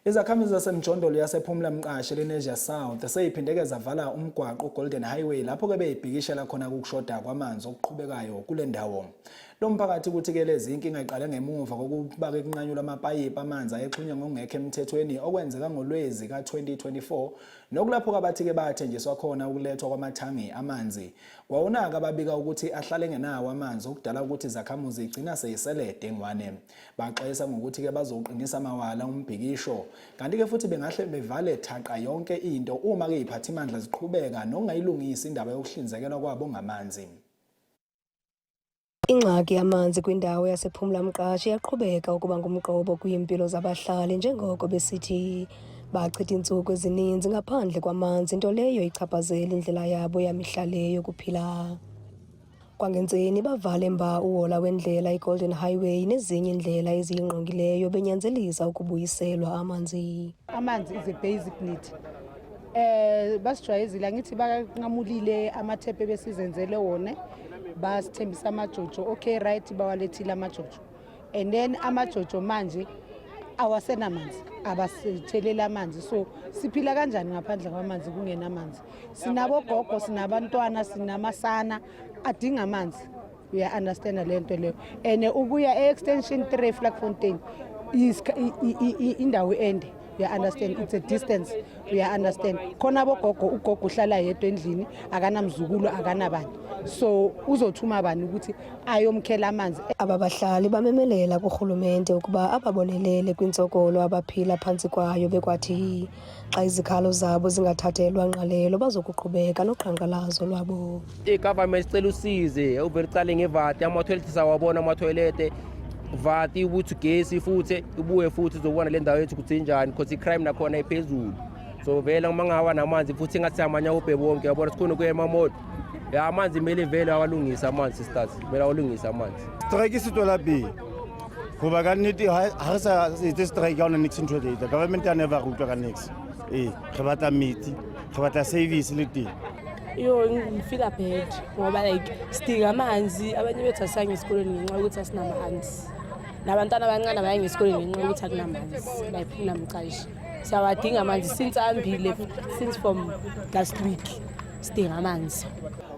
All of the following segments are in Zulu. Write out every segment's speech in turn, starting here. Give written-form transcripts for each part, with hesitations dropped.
Izakhamizi zasemjondolo yasePhumla Mqashi eLenasia South seyiphindeke zavala umgwaqo uGolden Highway lapho-ke beyibhikishela khona ukushoda kwamanzi okuqhubekayo kule ndawo. Lo mphakathi kuthi-ke lezi inkinga iqale ngemuva kokuba-ke kunqanyulwa amapayipi amanzi ayexhunywe ngokungekho emthethweni okwenzeka ngoLwezi ka-2024 nokulapho-ke abathi-ke bathenjiswa khona ukulethwa kwamathangi amanzi. Kwawona-ke ababika ukuthi ahlale engenawo amanzi okudala ukuthi izakhamuzi igcina seyisele dengwane. Baxwayisa ngokuthi-ke bazowuqinisa mawala umbhikisho kanti-ke futhi bengahle bevale thaqa yonke into uma-ke iziphathimandla ziqhubeka nokungayilungisi indaba yokuhlinzekelwa kwabo ngamanzi. Ingxaki yamanzi kwindawo yasePhumla Mqashi iyaqhubeka ukuba ngumqobo kwiimpilo zabahlali njengoko besithi bachitha iintsuku ezininzi ngaphandle kwamanzi, nto leyo ichaphazela indlela yabo yamihla le yokuphila. Kwangentseni bavale mba uhola wendlela iGolden Highway nezinye iindlela eziyingqongileyo benyanzelisa ukubuyiselwa amanzi. Amanzi is a basic need. Basijwayezile angithi, banqamulile amathephu ebesizenzele wona, basithembisa amajojo. Okay, right, bawalethile amajojo and then amajojo manje awasenamanzi, abasitheleli amanzi. So siphila kanjani ngaphandle kwamanzi, kungenamanzi? Sinabogogo, sinabantwana, sinamasana adinga amanzi, uya-understanda leyo nto leyo? And ukuya e-extension 3 Vlakfontein is indawo ende, uya-understand? It's a distance, uya-understand? Khona abogogo, ugogo uhlala yedwa endlini, akanamzukulu, akanabani, so uzothuma bani ukuthi ayomkhela amanzi? Aba bahlali bamemelela kurhulumente ukuba ababonelele kwintsokolo abaphila phantsi kwayo, bekwathi xa izikhalo zabo zingathathelwa ngqalelo bazokuqhubeka noqhankqalazo lwabo. I-government sicela usize, uvele ucale ngevati, amathoyilethi sawabona, amathoyilethe vati ukuthi ugesi futhi ubuye futhi uzobona le ndawo yethu ukuthi injani, because i-crime nakhona iphezulu. So vele uma ngawa namanzi futhi ingathi amanye awubhe bonke, yabona, sikhona ukuya ema-mall. Ya, amanzi kumele vele awalungise amanzi, sisters, kumele awalungise amanzi. Strike se tswela pele goba ka nnete ha re sa etse strike, ga ona nix ntho e tla etsa. Government ya never re utlwa ka nix. Ee, re batla metsi, re batla service le teng. Yo, ngifila bad ngoba like sidinga amanzi. Abanye bethu asiyange esikolweni ngenxa yokuthi asinamanzi, nabantwana abancane abayange esikolweni ngenxa yokuthi akunamanzi la ePhumla Mqashi. Siyawadinga amanzi since ambile, since from last week sidinga amanzi.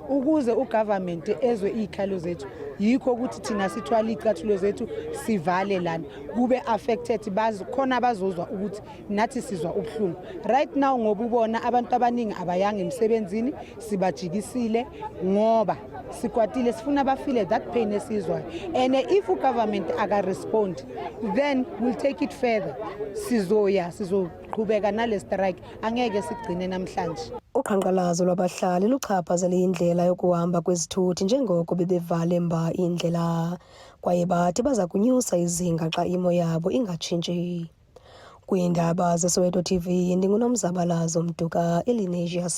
Ukuze ugovernment ezwe iy'khalo zethu, yikho ukuthi thina sithwale iy'cathulo zethu sivale lana, kube affected bazi khona bazozwa ukuthi nathi sizwa ubuhlungu right now, ngoba ubona abantu abaningi abayanga emsebenzini, sibajikisile ngoba sikwatile, sifuna bafile that pain esiyizwayo. And if ugovernment akarespond, then we'll take it further. Sizoya, sizoqhubeka nale strike, angeke sigcine namhlanje. Uqhankqalazo lwabahlali luchaphazele indlela yokuhamba kwezithuthi njengoko bebevale mba indlela, kwaye bathi baza kunyusa izinga xa imo yabo ingatshintshi. Kwiindaba zeSoweto TV, ndinguNomzabalazo Mduka, eLenasia.